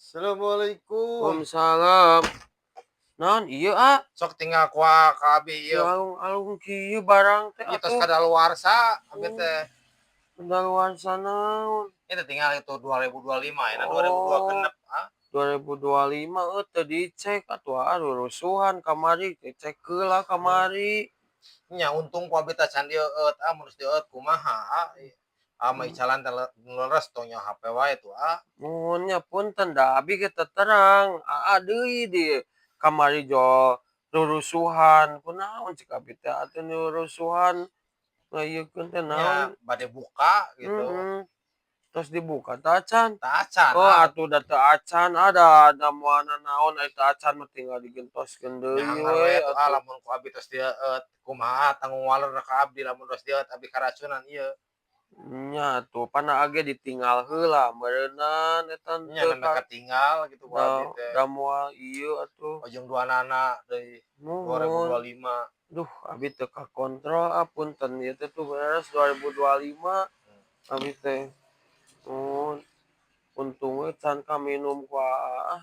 Assalamualaikum. Waalaikumsalam. Naon ieu, ah? Sok tinggal ku ka abi ieu. Alung-alung kieu barang teh Ieu tos atuh. Kadaluarsa abi teh. Kadaluarsa naon? Itu tinggal itu 2025 ya, 2002 genep ah. 2025 euy, teu dicek atuh, ah, rurusuhan kamari, dicek heula kamari. Nya untung ku abi teh can dieueut ah, mun geus dieueut kumaha ah. Ah, mah icalan teh leres tong nyaho HP wae tuh ah. Muhun nya, punten da abi ge teu terang, aa deui di kamari jol rurusuhan, kunaon cek abi teh atuh nu rurusuhan ngaieukeun teh Nya naon. Bade buka gitu. Heeh. Tos dibuka teh acan? Teu acan Oh, ah. atuh da teu acan ah, da da moal nanaon ari teu acan mah tinggal digentoskeun deui Nya anger we we tuh ah, atuh. Lamun ku abi tos dieueut kumaha tanggung waler ka abdi lamun tos dieueut abi karacunan ieu. Nya atuh pan age ditinggal heula meureunan eta Nya teu nembe katinggal gitu ku da abi teh. Da moal ieu atuh. Ujung duanana deui. Muhun. 2025. Duh, abi teu kakontrol ah, punten ieu teh tuh beres 2025 abi teh. Muhun. Untung we can kaminum ku aa ah.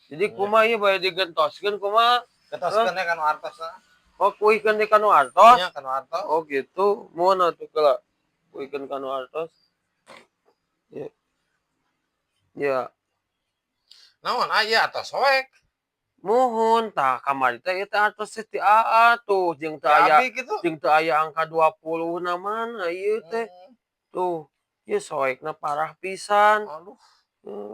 Jadi kumaha ieu, bade digentoskeun kumaha? Gentoskeun we kanu artosna. Oh, kuihkeun deui kanu artos? Nya kanu artos. Oh gitu, muhun atuh keula kuihkeun kanu artos. Ya. Ya. Naon aya atos soek. Muhun, tah kamari teh ieu teh artos teh ti aa tuh jeung teu Ti aya abi kitu. Jeung teu aya angka 20 na mana ieu teh. Tuh, ieu soekna parah pisan. Aduh.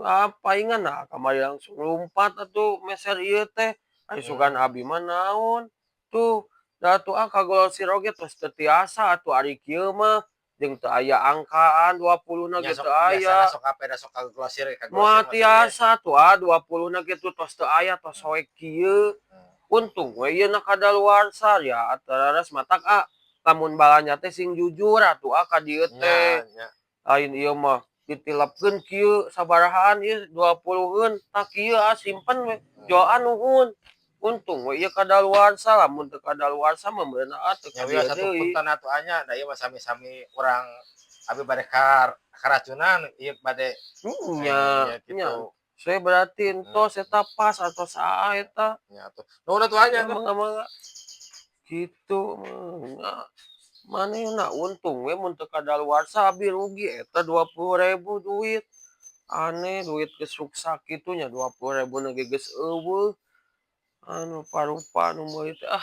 Ah, palingan nah kamari langsung lumpat atuh meser ieu teh. Ari sugan abi mah naon. Tuh, da atuh ah, kagolosir oge tos teu tiasa atuh ari kieu mah jeung teu aya angkaan 20 na Nya ge sok teu biasana aya. Sok HP da sok kaglosir kaglosir Moal mah teh. Tiasa tuh ah, 20 na ge tuh tos teu aya, tos soek kieu. Untung we ieu na kadaluarsa ya teres matak ah, lamun balanja teh sing jujur atuh ah ka dieu teh. Nya nya. Lain ieu mah ditilepkeun kieu sabarahaan ieu 20-eun tah kieu ah, simpen we joan nuhun. Untung we ieu kadaluarsa, lamun teu kadaluarsa mah meureun ah teu Nya ka dieu wios atuh, deui. Punten atuh anya, da ieu mah sami-sami urang abi bade karacunan ieu bade Nya, nya nya. Kitu. Saya berarti entos eta pas atos aa eta. Nya atuh. Nuhun atuh anya tuh. Mangga mangga. Gitu mah manehna untung we mun teu kadaluarsa abi rugi eta 20.000 duit. Aneh duit geus ruksak kitu nya, 20.000 na ge geus euweuh. Anu parupa nu meuli teh ah.